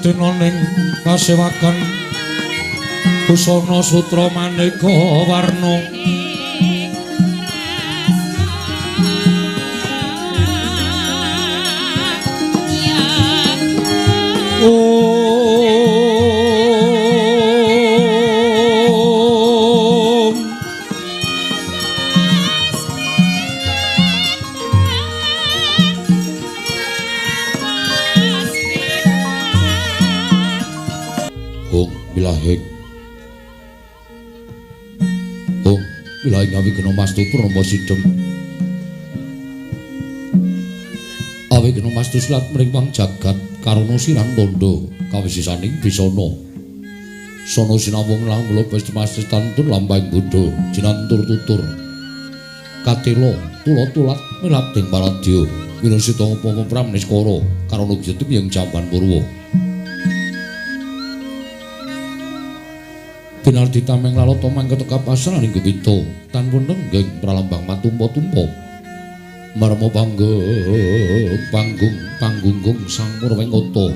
Dina ning kasewakan busana sutra maneka warna. Om Om bilahing Om bilahing awigena mastu purnama sidhem awigena mastu silat mringwang jagat karana siran tandha kawisisaning bisana sana sinawung lang kula pesti tantun lampahing budha jinantur tutur katela tula tulat milading paradya winasita upama pramniskara karana gejeti yang jamban purwa binardi tameng lalata mangketa kapasraning gepita tanpa nenggeng pralambang matumpa-tumpa marma panggung panggung panggunggung sang Purwengkata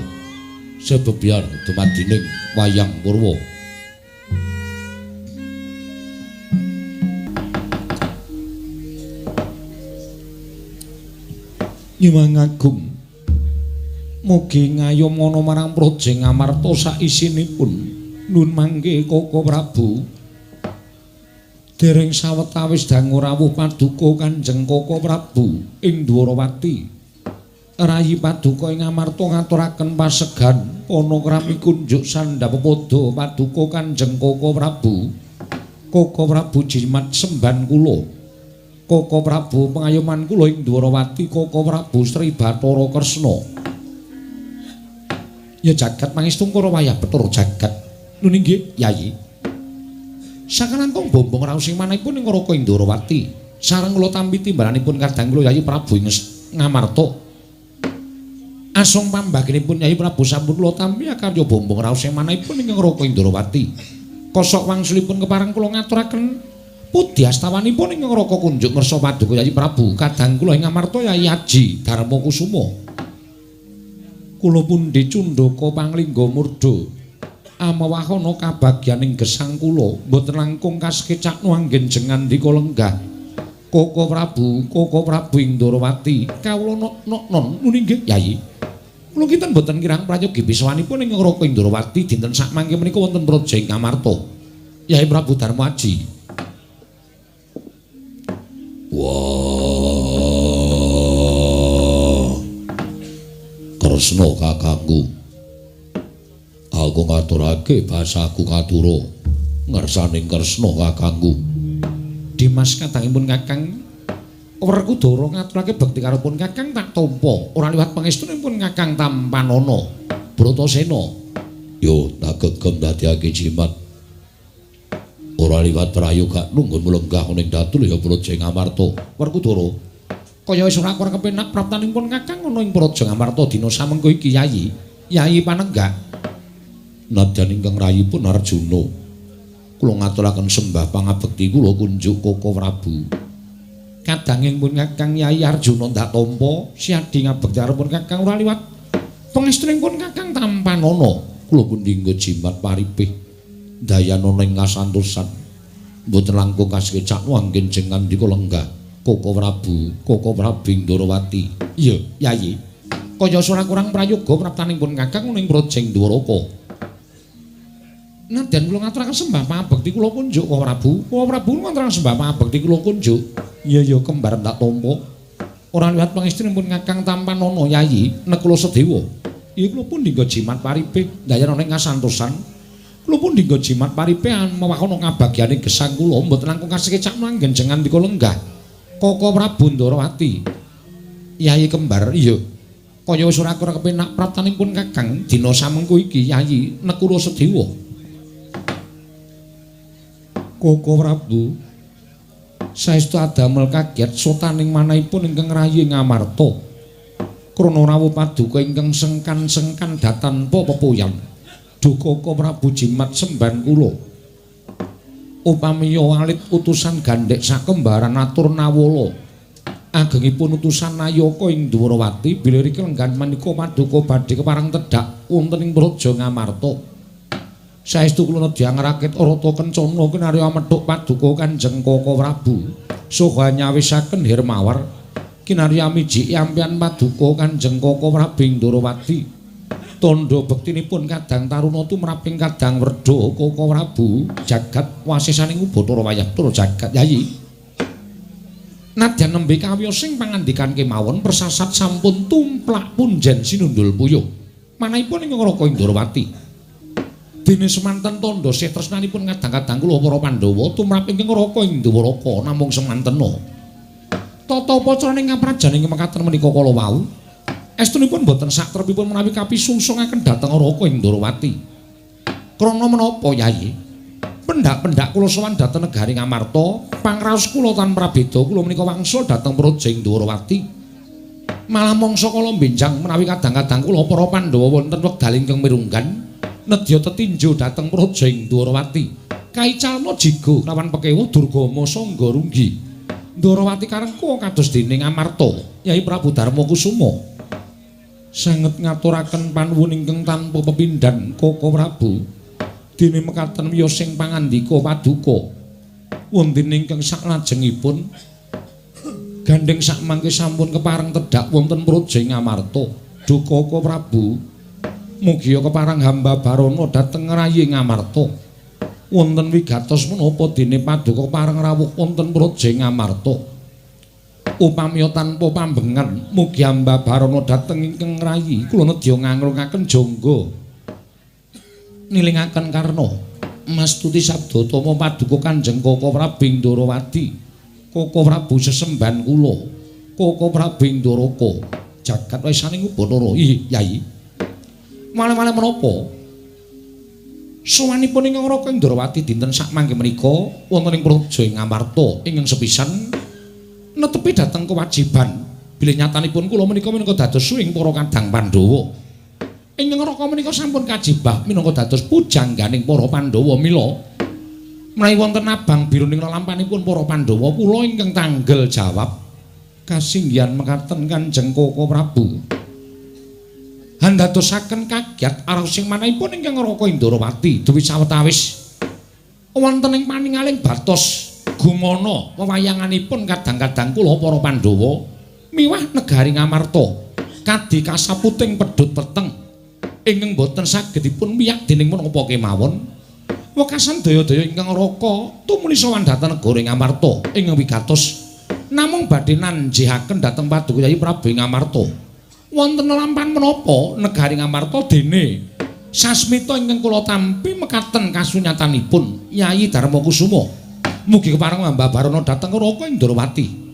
sebebyar dumadining wayang purwa. Nyuwun agung mugi ngayomana marang Praja Ngamarta saisinipun. Nun mangke Koko Prabu dereng sawetawis dangu rawuh paduka Kanjeng Koko Prabu ing Dwarawati. Rayi paduka ing Ngamarta ngaturaken pasegan panakrami kunjuk sandhap pepada paduka Kanjeng Koko Prabu. Koko Prabu jimat semban kula. Koko Prabu pengayoman kula ing Dwarawati. Koko Prabu Sri Bathara Kresna. Ya jagat pangestu karo wayah Bathara jagat. Nun inggih, Yayi. Sakalangkung bombong raos ing manahipun ing Raka Indrawati. Sareng kula tampi timbalanipun kadang kula Yayi Prabu ing Ngamarta. Asung pambaginipun Yayi Prabu sampun kula tampi akarya bombong raos ing manahipun ing Raka Indrawati. Kosok wangsulipun kepareng kula ngaturaken pudi astawanipun ing Raka kunjuk ngersa paduka Yayi Prabu kadang kula ing Ngamarta Yayi Aji Darma Kusuma. Kula pundi cundhaka panglingga murda. Amawahana kabagyaning gesang kula mboten langkung kasekecakno anggen jengandika lenggah. Koko Prabu, Koko Prabu ing Ndrawati, kawula nok-non nun inggih Yayi. Kula kinten mboten kirang prayogi pisawanipun ing Raka Indrawati dinten sakmangke menika wonten praja ing Ngamarta. Yayi Prabu Darma Aji. Wah. Kresna kakangku. Aku ngaturake basaku katura ngersaning Kresna kakangku. Dimas kadangipun Kakang Werkudara ngaturake bekti karopun Kakang tak tampa ora liwat pangestunipun Kakang tampanana Bratasena. Yo tak gegem dadiake jimat ora liwat prayoga nunggun lenggah ning datul ya Praja Ngamarta. Werkudara kaya wis ora kurang kepenak praptanipun Kakang ana ing Praja Ngamarta dina samengko iki Yayi. Yayi panenggak. Nadyan ingkang rayipun Arjuna, kula ngaturaken sembah pangabekti kula kunjuk Koko Prabu. Kadanging pun Kakang Yayi Arjuna ndak tampa siadi ngabekti arepun Kakang ora liwat pangestunipun Kakang tampanana. Kula pundi nggo jimat paripih dayanana ing kasantosan mboten langkung kasekecakno anggen jengandika lenggah Koko Prabu, Koko Prabu ing Ndrawati. Iya, Yayi. Kaya ora kurang prayoga praptanipun Kakang ning Praja Dwaraka. Nadyan kula ngaturaken sembah pangabekti kula kunjuk Koko Prabu. Koko Prabu ngaturaken sembah pangabekti kula kunjuk. Iya ya kembar tak tampa. Ora liwat pangestunipun Kakang tampanana Yayi Nekula Sedewa. Iya kula pundi nggo jimat paripih dayanana ing kasantosan. Kula pundi nggo jimat paripih mewahana kabagyane gesang kula mboten langkung kasekecakno anggen jengandika lenggah Koko Prabu Ndrawati. Yayi kembar iya. Kaya wis ora kurang kepenak praptanipun Kakang dina samengko iki Yayi Nekula Sedewa. Koko Prabu saestu adamel kaget sotaning manahipun ingkang rayi Ngamarta krana rawuh paduka ingkang sengkan-sengkan datanpa pepuyan. Duh Koko Prabu jimat semban kula. Upamiya alit utusan gandhek sakembaran atur nawala Agengipun utusan Nayaka ing Dwarawati bilih riki lenggan menika paduka badhe kepareng tedhak wonten ing Praja Ngamarta. Saestu kula nedya ngrakit Rata Kencana kinarya methuk paduka Kanjeng Kaka Prabu saha nyawisaken Hermawar kinarya mijiki ampian paduka Kanjeng Kaka Prabu ing Dwarawati. Tandha bektinipun kadang taruna tumraping kadang werdha Kaka Prabu jagat wasesaning Ubathara wayah tur jagat Yayi. Nadyan nembe kawiyosing pangandikan kemawon persasat sampun tumplak punjen sinundul puyuh. Manahipun ing Raka Indrawati. Dene semanten tandha sih tresnanipun kadang-kadang kula para Pandhawa tumrap ingkang Raka ing Dwaraka namung semantena. Tata upacarane ngaprajaning mekaten menika kala wau. Estunipun boten satrepipun menawi kapisungsungaken dhateng Raka ing Ndrawati. Krana menapa Yayi? Pendak-pendak kula sowan dhateng negari Ngamarta, pangraos kula tan prabeda kula menika wangsul dhateng Praja ing Dwarawati. Malah mangsa kala benjang menawi kadang-kadang kula para Pandhawa wonten wekdal ingkang mirunggan nedya tetinju dhateng Praja ing Dwarawati. Kaicalna jiga lawan pekewuh Durgama Sangga Runggi. Dwarawati karengku kados dene Ngamarta, Yai Prabu Darma Kusuma. Sanget ngaturaken panuwun ingkang tanpa pepindhan Kaka Prabu. Dene mekaten wiyos sing pangandika paduka wonten ingkang saklajengipun gandheng sakmangke sampun kepareng tedhak wonten Praja Ngamarta. Duh Kaka Prabu, mugia kepareng hamba Barana dhateng rayi Ngamarta. Wonten wigatos menapa dene paduka kepareng rawuh wonten Praja Ngamarta. Upamiya tanpa pambengan mugi hamba Barana dhateng ingkang rayi kula nedya ngangrungaken jangga nilingaken karna mastuti sabda tama paduka Kanjeng Kaka Prabu ing Ndrawati. Kaka Prabu sesembahan kula, Kaka Prabu ing Dwaraka jagat wesaning Ubathara. Ih Yayi, malih-malih menapa sowanipun ingkang Raka ing Ndrawati dinten sakmangke menika wonten ing Praja ing Ngamarta ingkang sepisan netepi dhateng kewajiban bilih nyatanipun kula menika minangka dados suwing para kadang Pandhawa. Ingkang Raka menika sampun kajibah minangka dados pujangganing para Pandhawa. Mila menawi wonten abang biru ning lelampanipun para Pandhawa kula ingkang tanggel jawab kasinggihan mekaten Kanjeng Kaka Prabu. Handadosaken kagiat arusing manahipun ingkang Raka Indrawati duwi sawetawis wonten ing paningaling batos gumana wewayanganipun kadang-kadang kula para Pandhawa miwah negari Ngamarta kadi kasaputing pedhut peteng ingkang boten saged dipun wiyak dening menapa kemawon. Wekasan daya-daya ingkang Raka tumuli sowan dhateng negara Ngamarta ingkang wigatos namung badhe nanjihaken dhateng Paduka Yayi Prabu Ngamarta. Wonten lelampan menapa negari Ngamarta dene sasmita ingkang kula tampi mekaten kasunyatanipun Yayi Darma Kusuma. Mugi kepareng hamba Barana dhateng Raka Indrawati.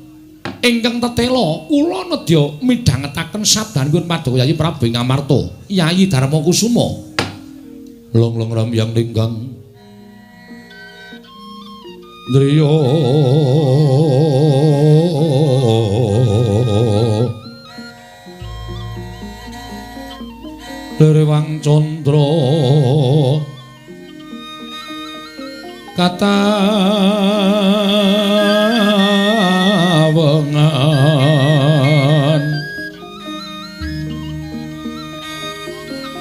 Ingkang tetela kula nedya midhangetaken sabdanipun Paduka Yayi Prabu Ngamarta, Yayi Darma Kusuma. Long-long ramyang linggang driya Derewang candra katawengan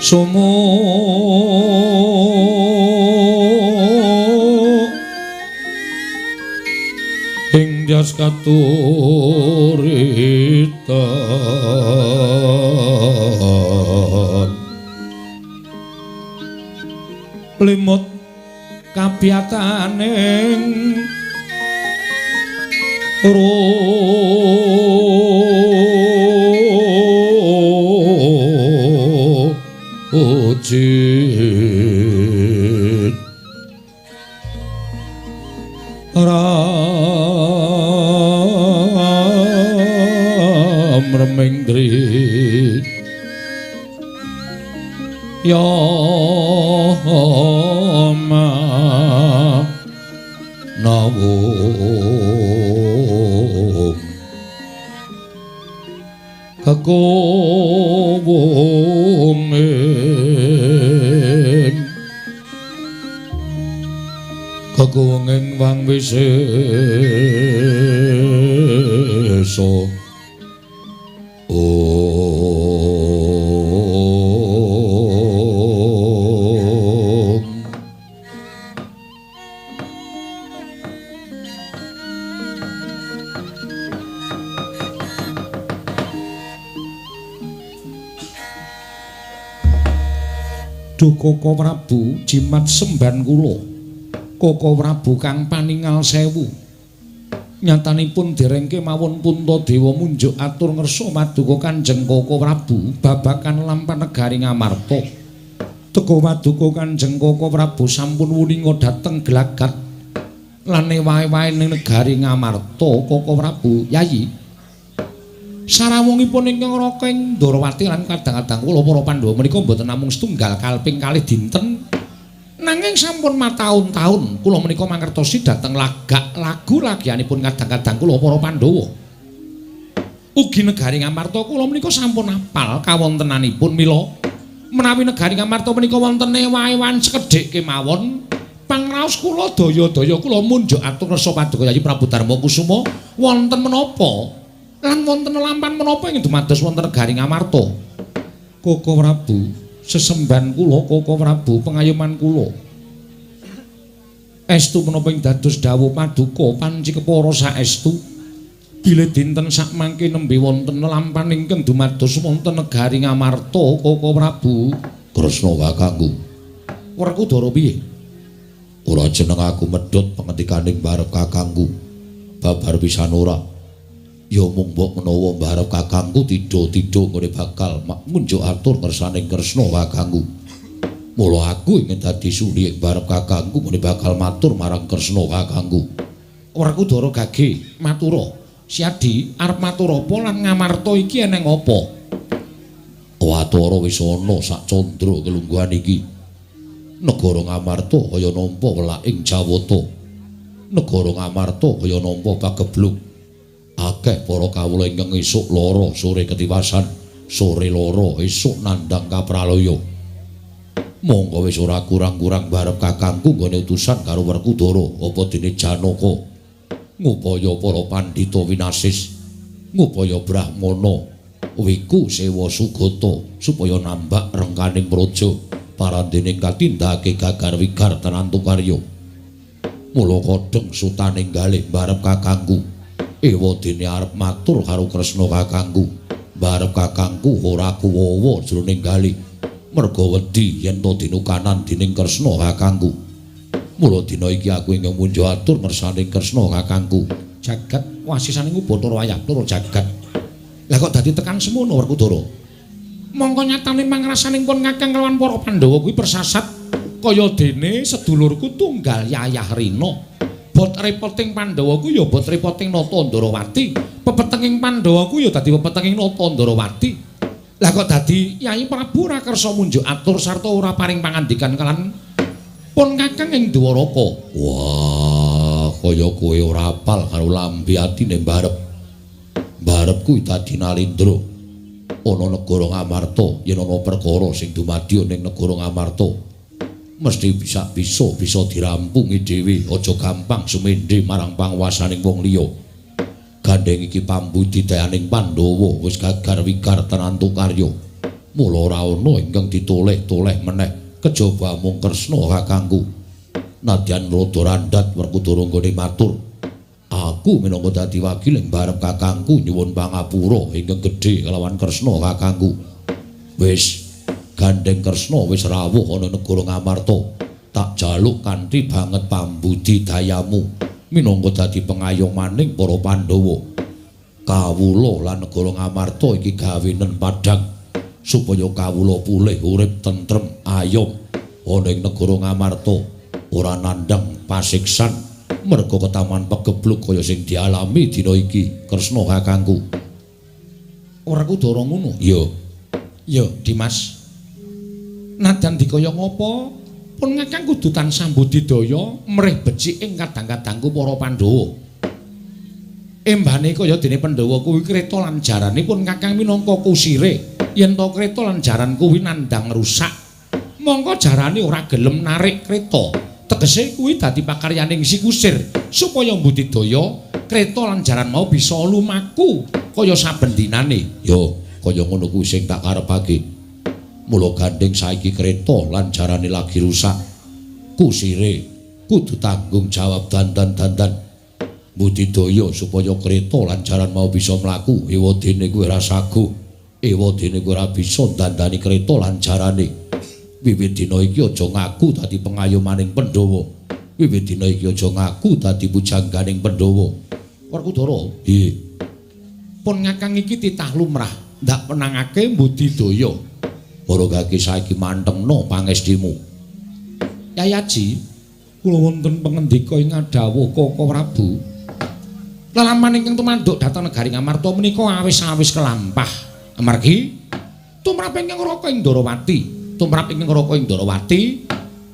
sumu ing jas katuritan limut kapiyataning rujit ram reming dri ya ma nawung kekowung kekowung wang wisesa pirsa. Om. Duh Koko Prabu jimat semban kula. Koko Prabu kang paningal sewu. Nyatanipun dereng kemawon Puntadewa munjuk atur ngersa paduka Kanjeng Koko Prabu babagan lampan negari Ngamarta. Teka paduka Kanjeng Koko Prabu sampun wuninga dhateng gelagat lan ewahe-ewahe ning negari Ngamarta. Koko Prabu, Yayi, sarawungipun ingkang raka ing Ndorowati lan kadang-kadang kula para Pandhawa menika mboten namung setunggal kalping kalih dinten, nanging sampun mataun-taun kula menika mangertosi dhateng lagak lagu lagianipun kadang-kadang kula para Pandhawa. Ugi negari Ngamarta kula menika sampun apal kawontenanipun, mila menawi negari Ngamarta menika wonten ewa-ewan sekedhik kemawon pangraos kula daya-daya kula munjuk atur ngersa paduka Yayi Prabu Darma Kusuma wonten menapa lan wonten lampan menapa ing dumados wonten negari Ngamarta. Koko Prabu, sesemban kula Koko Prabu, pengayoman kula. Estu menapa ing dados dawuh paduka panci kepara saestu bilih dinten sakmangke nembe wonten lampan ingkang dumados wonten negari Ngamarta. Koko Prabu. Kresna kakangku. Werkudara piye? Ora jeneng aku medhot pengendikaning barep kakangku. Babar pisan ora. Ya mung mbok menawa mbarep kakangku tidho-tidho nggone bakal munjuk atur ngersaning Kresna kakangku. Mula aku ingin dadi suli ing barep kakangku nggone bakal matur marang Kresna kakangku. Werkudara gage matura, Siadi arep matur apa lan Ngamarta iki eneng apa? Watara wis ana sak candra kelungguhan iki. Negara Ngamarta kaya nampa welaking Jawata. Negara Ngamarta kaya nampa pageblug. Akeh para kawula ingkang esuk lara sore ketiwasan, sore lara esuk nandhang kapralaya. Monggo wis ora kurang-kurang barep kakangku nggone utusan karo Werkudara apa dene Janaka. Ngupaya para pandhita winasis, ngupaya brahmana wiku sewa sugata supaya nambak rengkaning praja parandene katindakake gagar wigar tenantu karya. Mula kodheng sutaning galih barep kakangku. Ewa dene arep matur karo Kresna kakangku. Barep kakangku ora kuwawa jroning galih. Merga wedi yen to dinukanan dening Kresna kakangku. Mula dina iki aku ingkang munjuk atur ngersaning Kresna kakangku. Jagat wasisaning Bathara wayah Bathara jagat. Lah kok dadi tekan semono Werkudara? Mongko nyatane mangrasaning pun kakang kelawan para Pandhawa kuwi persasat kaya dene sedulurku tunggal Yayah Rina. Bot repoting Pandhawa ku ya bot repoting Nata Ndorowati. Pepetenging Pandhawa ku ya dadi pepetenging Nata Ndorowati. Lah kok dadi Yayi Prabu ora kersa munjuk atur sarta ora paring pangandikan kalan pun kakang ing Dwaraka. Wah, kaya kowe ora apal karo lambe atine mbarep. Mbarep kuwi dadi Nalindra. Ana negara Ngamarta yen ana perkara sing dumadi ning negara Ngamarta mesti bisa dirampungi dhewe, aja gampang sumendhe marang panguwasaning wong liya. Gandheng iki pambudidayaning Pandhawa wis gagar wigar tenantu karya. Mula ora ana ingkang ditoleh-toleh meneh kejaba mung Kresna kakangku. Nadyan rada randhat Werkudara nggone matur, aku minangka dadi wakil ing barep kakangku nyuwun pangapura ingkang gedhe kelawan Kresna kakangku. Wis gandheng Kresna wis rawuh ana negara Ngamarta. Tak jaluk kanthi banget pambudidayamu minangka dadi pengayomaning para Pandhawa. Kawula lan negara Ngamarta iki gawenen padhang supaya kawula pulih urip tentrem ayom ana ing negara Ngamarta, ora nandhang pasiksan merga ketaman pegeblug kaya sing dialami dina iki Kresna kakangku. Werkudara ngono? Iya. Ya, Dimas. Nadyan dikaya ngapa pun kakang kudu tansah budidaya mrih becik ing kadang-kadangku para Pandhawa. Embane kaya dene Pandhawa kuwi kreta lan jarane pun kakang minangka kusire. Yen to kreta lan jaran kuwi nandhang rusak, mongko jarane ora gelem narik kreta. Tegese kuwi dadi pakaryaning si kusir supaya budidaya Kreta lan jaran mau bisa lumaku kaya saben dinane. Yo, kaya ngono kuwi sing tak karepake. Mula gandeng saiki kreta lan jarane lagi rusak. Kusire kudu tanggung jawab dandan-dandan. Budidaya supaya kreta lan jaran mau bisa mlaku. Ewadene kuwi ora saguh. Ewadene kuwi ora bisa dandani kreta lan jarane. Wiwit dina iki aja ngaku dadi pengayomaning Pandhawa. Wiwit dina iki aja ngaku dadi pujangganing Pandhawa. Werkudara, nggih. Pun ngakang iki titah lumrah ndak menangake budidaya. Marogake saiki mantengno pangestimu. Yayaji, kula wonten pangendika ing ngadhawuh Koko Prabu. Lelaman ingkang tumanduk dhateng negari Ngamarta menika awis-awis kelampah. Amargi tumrap ingkang Raka ing Ndarawati, tumrap ingkang Raka ing Ndarawati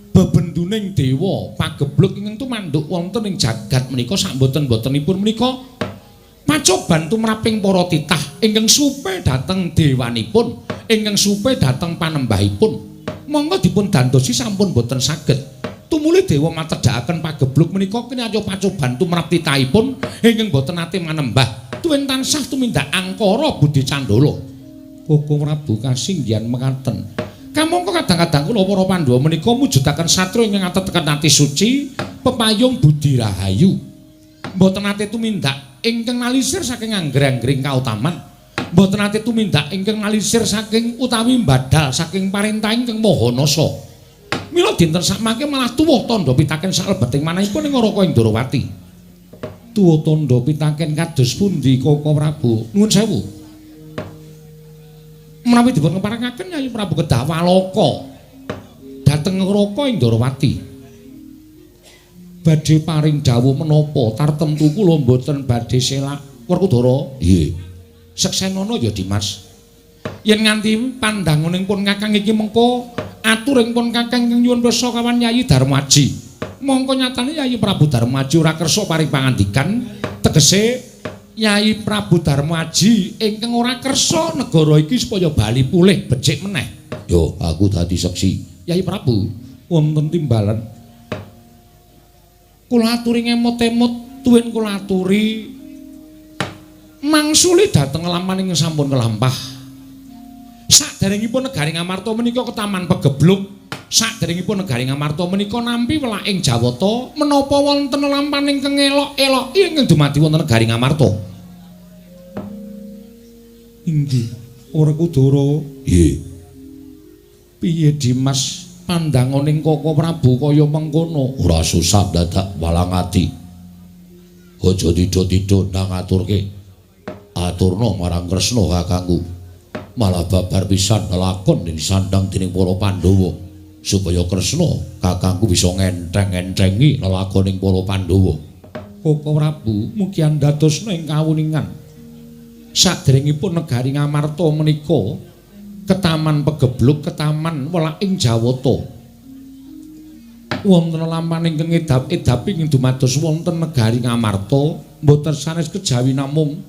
bebenduning dewa pagebluk ingkang tumanduk wonten ing jagat menika samboten-botenipun menika pacoban tumraping para titah ingkang supe dhateng dewanipun, ingkang supe dhateng panembahipun. Monggo dipun dandosi sampun boten saged. Tumuli dewa matedhakaken pagebluk menika kinarya pacoban tumrap titahipun ingkang boten nate manembah. Tuwin tansah tumindak angkara budi candala. Koko Prabu kasinggihan mekaten. Kamangka kadang-kadang kula para Pandhawa menika mujudaken satria ingkang ateteken ati suci, pepayung budi rahayu. Mboten nate tumindak ingkang nalisir saking angger-anggering kautaman. Mboten nate tumindak ingkang nalisir saking utawi mbadal saking parentah ingkang Maha Nasa. Mila dinten sakmangke malah tuwuh tandha pitaken saklebeting manahipun ing Raka ing Ndarawati. Tuwuh tandha pitaken kados pundi Koko Prabu? Nuwun sewu. Menawi dipun keparengaken Yayi Prabu kedah waloka dhateng Raka ing Ndarawati. Badhe paring dawuh menapa tartemtu kula mboten badhe selak. Werkudara, nggih. Seksenana ya Dimas. Yen nganti pandanguning pun kakang iki mengko aturing pun kakang ingkang nyuwun pirsa kawan Yayi Darmaji. Mongko nyatane Yayi Prabu Darmaji ora kersa paring pangandikan, tegese Yayi Prabu Darmaji ingkang ora kersa negara iki supaya bali pulih becik meneh. Yo, aku dadi seksi. Yayi Prabu, wonten timbalan. Kula aturi ngemot-emot tuwin kula aturi mangsuli dhateng laman ingkang sampun kelampah. Saderengipun negari Ngamarta menika ketaman pegebluk, saderengipun negari Ngamarta menika nampi welaking Jawata, menapa wonten lampan ingkang elok-elok ingkang dumadi wonten negari Ngamarta? Inggih, Werkudara. Nggih. Piye Dimas pandanganing Koko Prabu kaya mengkono? Ora susah dadak walang ati. Aja tido-tido nang aturke. Aturna marang Kresna kakangku. Malah babar pisan lelakon yen disandang dening para Pandhawa supaya Kresna kakangku bisa ngentheng-enthengi lelakoning para Pandhawa. Koko Prabu mugi andadosna ing kawuningan. Saderengipun negari Ngamarta menika ketaman pegebluk, ketaman welaking Jawata. Wonten laman ingkang edap-edapi ing dumados wonten negari Ngamarta mboten sanes kejawi namung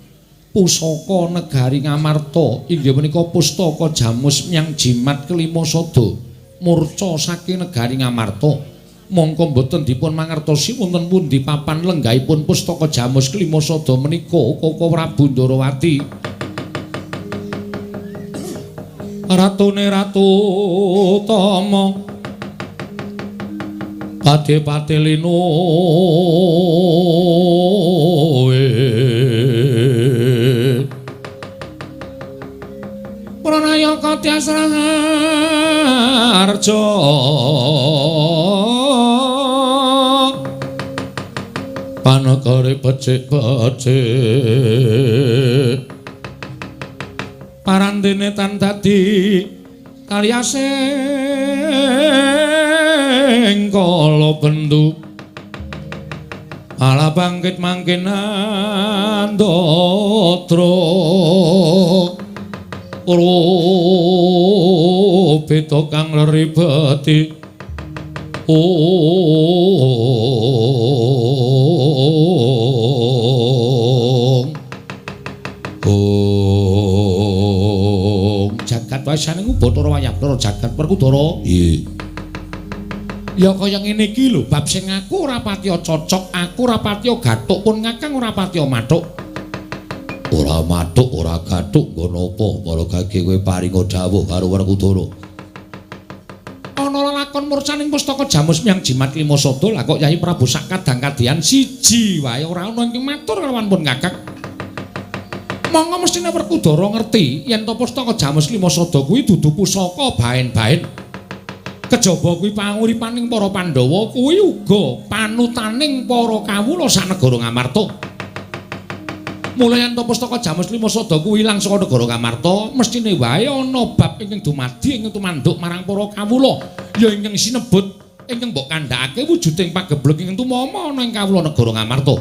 pusaka negari Ngamarta inggih menika pustaka jamus myang jimat kelima sada murca saking negari Ngamarta. Mongko mboten dipun mangertosi wonten pundi papan lenggahipun pustaka jamus kelima sada menika Koko Prabu Ndarawati. Ratune Ratu Tama pati-pati linu Pranayaka Tyas Raharja panegare becik-becik parandene tan dadi kaliasing kala bendu ala bangkit mangkin andatra rupita kang leribeti ong ong jagat wasaning Bathara Wayabdara jagat Werkudara. Nggih. Ya kaya ngene iki lho, bab sing aku ora patiya cocok, aku ora patiya gathuk pun Kakang ora patiya mathuk. Ora mathuk, ora gathuk nggo napa para gage kowe paringa dawuh karo Werkudara. Ana lelakon murcaning pustaka Jamus Miang Jimat Klima Sada lah kok Yayi Prabu sak kadang kadian siji wae ora ana ingkang matur kalawan pun Kakang. Monggo mestine Werkudara ngerti yen to pustaka Jamus Klima Sada kuwi dudu pusaka baen-baen. Kejaba kuwi panguripaning para Pandhawa kuwi uga panutaning para kawula sak negara Ngamarta. Mula yen to pustaka Jamus Klima Sada kuwi ilang saka negara Ngamarta, mestine wae ana bab ingkang dumadi ingkang tumanduk marang para kawula, ya ingkang sinebut ingkang mbok kandhakake wujuding pageblug ingkang tumama ana ing kawula negara Ngamarta.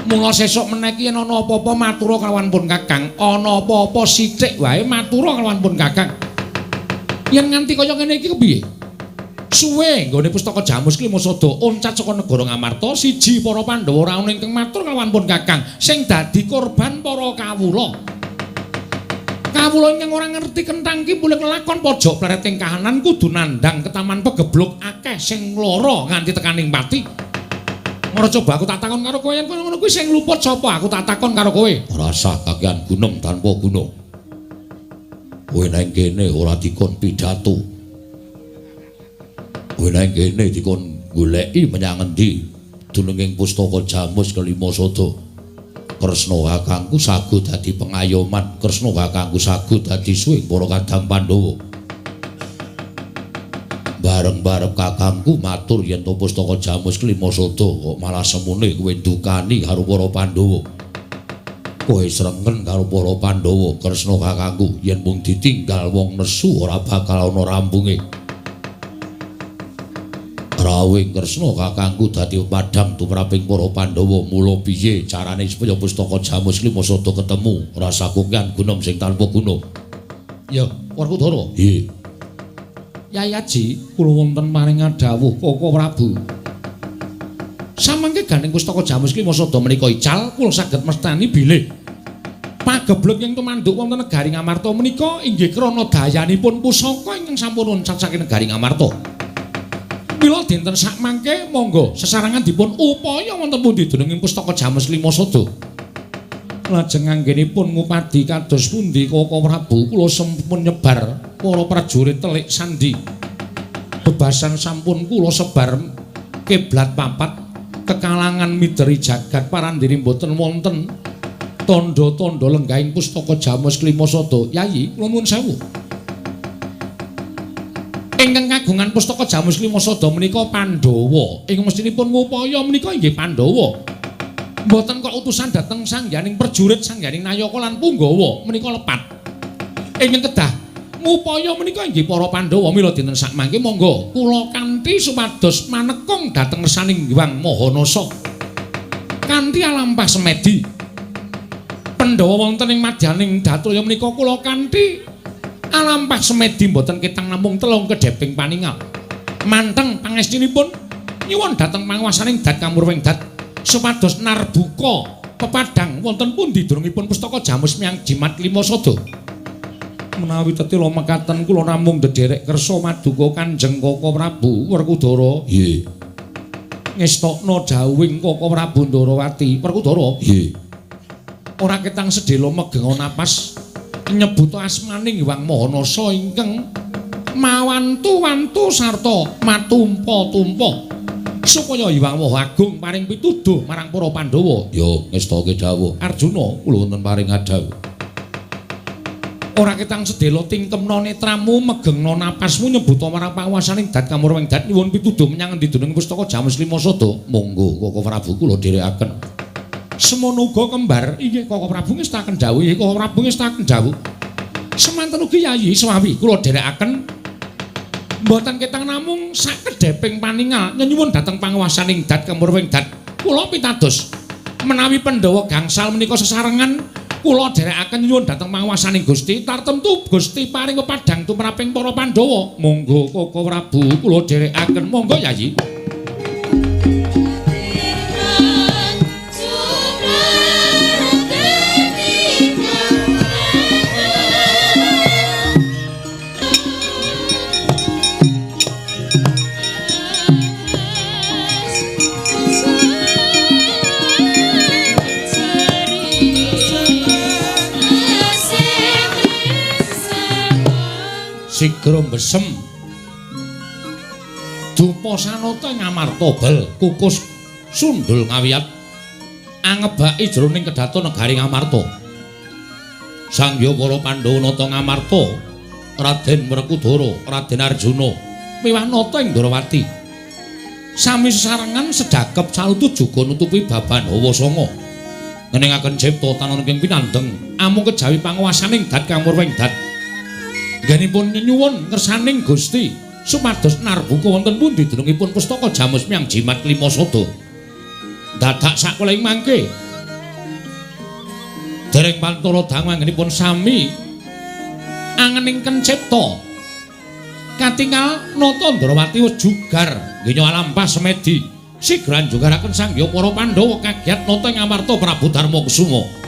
Mula sesuk meneh iki yen ana apa-apa matura kalawan pun Kakang, ana apa-apa sithik wae matura kalawan pun Kakang. Yen nganti kaya ngene iki kepiye? Suwe nggone pustaka Jamus Klima Sada oncat saka negara Ngamarta, siji para Pandhawa ora ana ingkang matur kalawan pun Kakang, sing dadi korban para kawula. Kawula ingkang ora ngerti kenthang ki mulih nglakon pojok plereting kahanan kudu nandhang ketaman pegeblug akeh sing lara nganti tekaning pati. Mara coba aku tak takon karo kowe yen ngono kuwi sing luput sapa? Aku tak takon karo kowe. Ora sah kakean gunem tanpa guna. Kowe nang kene ora dikon pidato. Kowe nang kene dikon goleki menyang endi dununging pustaka Jamus Kelima Sada. Kresna kakangku sagu dadi pengayoman, Kresna kakangku sagu dadi suwing para kadang Pandhawa. Bareng-bareng kakangku matur yen to pustaka Jamus Kelima Sada kok malah semune kowe ndukani karo para Pandhawa. Kowe srengen karo para Pandhawa, Kresna kakangku yen mung ditinggal wong nesu ora bakal ana rampunge. Rawuhing Kresna kakangku dadi padhang tumraping para Pandhawa, mula piye carane supaya pustaka Jamus Klima Sada ketemu rasa kokean gunem sing tanpa guna. Ya, Werkudara. Nggih. Yai Aji, kula wonten paring dawuh Koko Prabu. Samangke gandeng pustaka Jamus Klima Sada menika ical, kula saged mestani bilih pageblug ing tumanduk wonten negari Ngamarta menika inggih krana dayanipun pusaka ingkang sampun oncat saking negari Ngamarta. Mila dinten sakmangke monggo sesarengan dipun upaya wonten pundi dununging pustaka Jamus Klima Sada. Lajeng anggenipun ngupadi kados pundi Koko Prabu, kula sampun nyebar para prajurit telik sandi. Bebasan sampun kula sebar kiblat papat kekalangan mideri jagat parandiri mboten wonten tandha-tandha lenggahing pustaka Jamus Klima Sada. Yayi, kula nuwun sewu. Ingkang kagungan pustaka Jamus Klima Sada menika Pandhawa. Ing mestinipun ngupaya menika inggih Pandhawa. Mboten kok utusan dhateng sangyaning prajurit, sangyaning nayaka lan punggawa menika lepat. Ingkang kedah ngupaya menika inggih para Pandhawa. Mila dinten sakmangke monggo kula kanthi supados manekung dhateng ngersaning Hyang Maha Nasa. Kanthi alampah semedi Pandhawa wonten ing madyaning Datulya menika kula kanthi alampah semedi mboten ketang namung telung kedheping paningal. Manteng pangestinipun nyuwun dhateng panguwasaning Dat Kamurwing Dat supados narbuka pepadhang wonten pundi durungipun pustaka Jamus Miang Jimat Klima Sada. Menawi tetila mekaten kula namung ndederek kersa maduka Kanjeng Koko Prabu Werkudara. Nggih. Ngestokna dawuhing Koko Prabu Ndarawati. Werkudara. Nggih. Ora ketang sedhela megenga napas nyebut asmaning Hyang Maha Nasa ingkang mawantu-wantu sarta matumpa-tumpa supaya Hyang Maha Agung paring pituduh marang para Pandhawa. Ya ngestake dawuh Arjuna, kula wonten paring dawuh. Ora ketang sedhela tingkemna netramu megengna napasmu nyebuta marang panguwasaning Dat Kamurwing Dat nyuwun pituduh menyang endi dunung pustaka Jamus Klima Sada. Monggo Koko Prabu kula dherekaken. Semono uga kembar, inggih Koko Prabu ngestaken dawuh, inggih Koko Prabu ngestaken dawuh. Semanten ugi Yayi Swawi kula dherekaken mboten ketang namung sakedheping paningal nyuwun dhateng panguwasaning Dat Kamurwing Dat. Kula pitados menawi Pandhawa gangsal menika sesarengan kula dherekaken nyuwun dhateng panguwasaning Gusti, tartemtu Gusti paring pepadhang tumraping para Pandhawa. Monggo Koko Prabu kula dherekaken, monggo Yayi. Sigra besem. Dupa sanata ing Amarta bel kukus sundul ngawiyat angebaki jroning kedaton negari Ngamarta. Sangya para Pandhawa nata Ngamarta, Raden Werkudara, Raden Arjuna miwah nata ing Ndrawati. Sami sesarengan sedhakep salutu juga nutupi baban hawa sanga. Ngeningaken cipta tanon ing pinandeng amung kejawi panguwasaning dat kang murwing dat. Nggenipun nyuwun ngersaning Gusti supados narbuka wonten pundi dunungipun pustaka Jamus Miang Jimat Klima Sada. Dadak sakuling mangke dereng pantara dangu anggenipun sami angeningken cipta. Katingal nata Ndrawati wis jugar ngenya alampah semedi. Sigra njugaraken sangya para Pandhawa kagiat nata ing Amarta Prabu Darma Kusuma.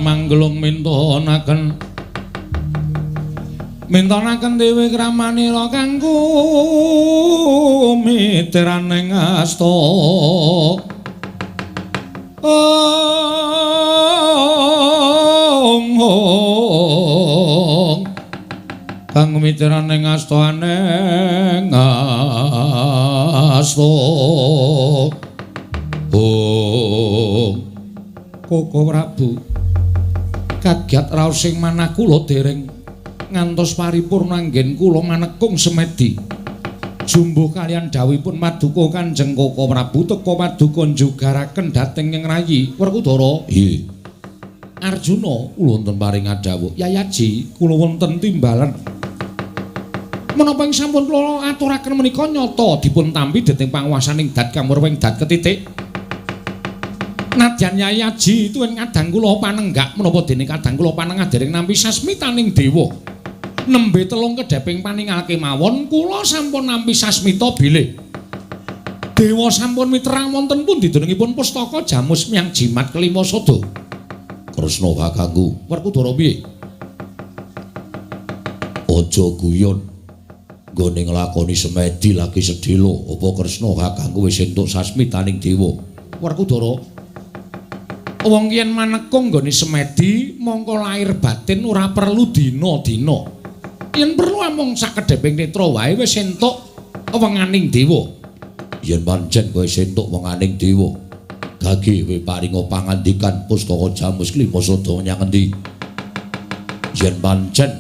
Manggelung mintonaken mintonaken dewi kramanira kanggo miteraning asta ong ong kang miteraning asta aneng asta ong Koko Prabu kagiat raos sing manah kula dereng ngantos paripurna anggen kula manekung semedi. Jumbuh kalian dawuhipun paduka Kanjeng Koko Prabu teka paduka njugaraken dhateng ing rayi Werkudara. Nggih. Arjuna kula wonten paring adhawuh. Yayaji kula wonten timbalan. Menapa ing sampun kula aturaken menika nyata dipun tampi dhateng panguwasaning dat kamurwing dat ketitik. Nadyan Yai Aji tuwin kadang kula panenggak menapa dene kadang kula panengah dereng nampi sasmitaning dewa. Nembe telung kedheping paningal kemawon kula sampun nampi sasmita bilih dewa sampun miterang wonten pundi dunungipun pustaka Jamus Miang Jimat Kelima Sada. Kresna kakangku, Werkudara piye? Aja guyon. Nggone nglakoni semedi lagi sedhela, apa Kresna kakangku wis entuk sasmitaning dewa? Werkudara, wong yen manekung nggone semedi mongko lahir batin ora perlu dina-dina. Yen perlu amung sakedheping netra wae wis entuk wenganing dewa. Yen pancen kowe entuk wenganing dewa, gage kowe paringa pangandikan pustaka Jamus Klima Sada menyang endi? Yen pancen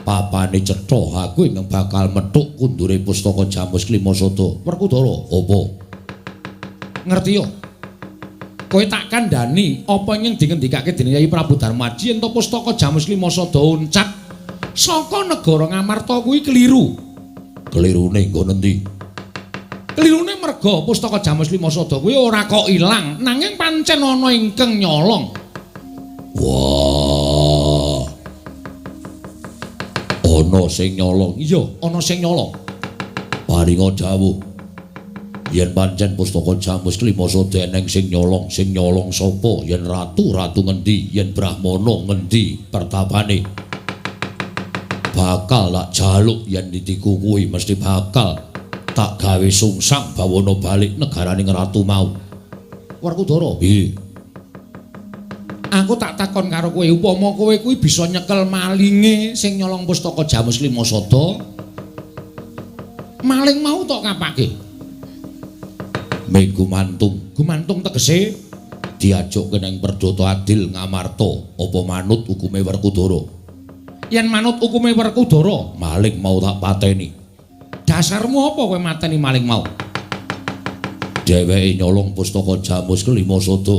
papane cetha aku ingkang bakal methuk kundure pustaka Jamus Klima Sada. Werkudara, apa? Ngerti yo? Kowe tak kandhani apa ingkang dingendikake dening Yai Prabu Darmaji yen to pustaka Jamus Klima Sada uncat saka negara Ngamarta kuwi keliru. Kelirune nggon endi? Kelirune merga pustaka Jamus Klima Sada kuwi ora kok ilang, nanging pancen ana ingkang nyolong. Wah. Ana sing nyolong. Iya, ana sing nyolong. Paringa dawuh. Yen pancen pustaka Jamus Klima Sada eneng sing nyolong, sing nyolong sapa? Yen ratu, ratu ngendi? Yen brahmana ngendi pertapane? Bakal tak jaluk yen titiku kuwi mesti bakal tak gawe sungsang bawana balik negarane ratu mau. Werkudara, piye? Aku tak takon karo kowe, upama kowe kuwi bisa nyekel malinge sing nyolong pustaka Jamus Klima Sada, maling mau tok kapake? Me gumantung, gumantung tegese diajokke nang Perdata Adil Ngamarta, apa manut hukume Werkudara? Yen manut hukume Werkudara, maling mau tak pateni. Dasarmu apa kowe mateni maling mau? Dheweke nyolong pustaka Jamus Kelima Sada.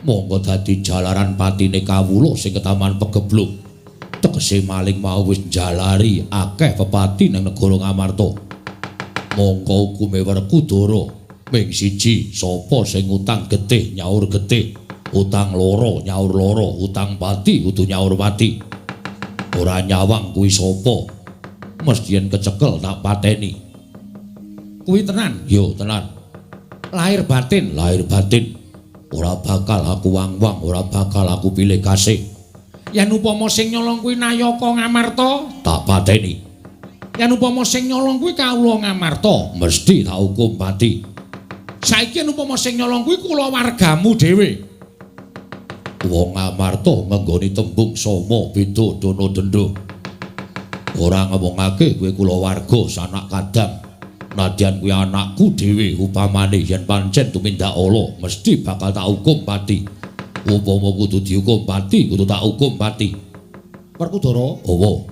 Monggo dadi jalaran patine kawula sing ketaman pegebluk. Tegese maling mau wis njalari akeh pepati nang negara Ngamarta. Mongko hukume Werkudara ming siji, sapa sing utang getih nyaur getih, utang loro nyaur loro, utang pati kudu nyaur pati. Ora nyawang kuwi sapa? Mesti yen kecekel tak pateni. Kuwi tenan? Yo tenan. Lahir batin, lahir batin. Ora bakal aku wang-wang, ora bakal aku pilih kasih. Yen upama sing nyolong kuwi Nayaka Ngamarta, tak pateni. Yen upama sing nyolong kuwi kawula Ngamarta, mesti tak hukum pati. Saiki yen upama sing nyolong kuwi kulawargamu dhewe. Wong Ngamarta ngenggoni tembung sama beda dana denda. Ora ngomongake kowe kulawarga sanak kadang. Nadyan kuwi anakku dhewe upamane yen pancen tumindak ala mesti bakal tak hukum pati. Upama kudu dihukum pati, kudu tak hukum pati. Werkudara, owo.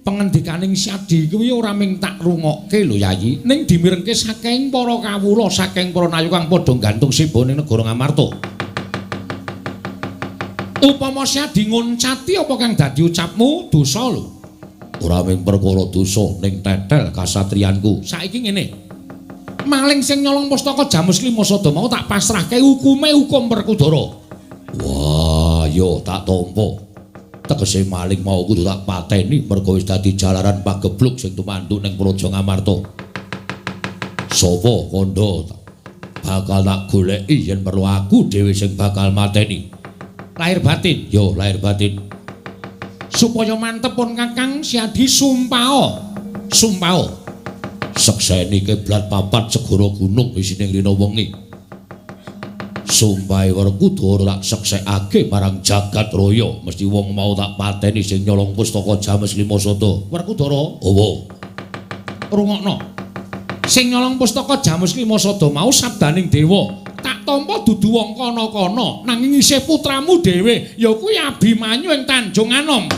Pengendikaning Syadi kuwi ora ming tak rungokke lho Yayi, ning dimirengke saking para kawula, saking para nayu kang padha gantung siba ning negara Ngamarta. Upama Syadi ngoncati apa kang dadi ucapmu dosa lho. Ora ming perkara dosa ning tetel kasatriyanku. Saiki ngene. Maling sing nyolong pustaka Jamus Lima Sada mau tak pasrahke hukume hukum Werkudara. Wah, yo tak tampa. Tegese maling mau kudu tak pateni mergo wis dadi jalaran pagebluk sing tumanduk ning Praja Ngamarta. Sapa kandha bakal tak goleki yen perlu aku dhewe sing bakal mateni. Lahir batin, yo lahir batin. Supaya mantep pun Kakang Syadi sumpao. Sumpao. Sekseni kiblat papat segara gunung isine rina wengi. Sumpahe Werkudara tak seksekake marang jagat raya, mesti wong mau tak pateni sing nyolong pustaka Jamus Lima Sada. Werkudara, owo. Rungokno. Sing nyolong pustaka Jamus Lima Sada mau sabdaning dewa. Tak tampa dudu wong kono-kono, nanging isih putramu dhewe, ya kuwi Abimanyu ing Tanjung Anom.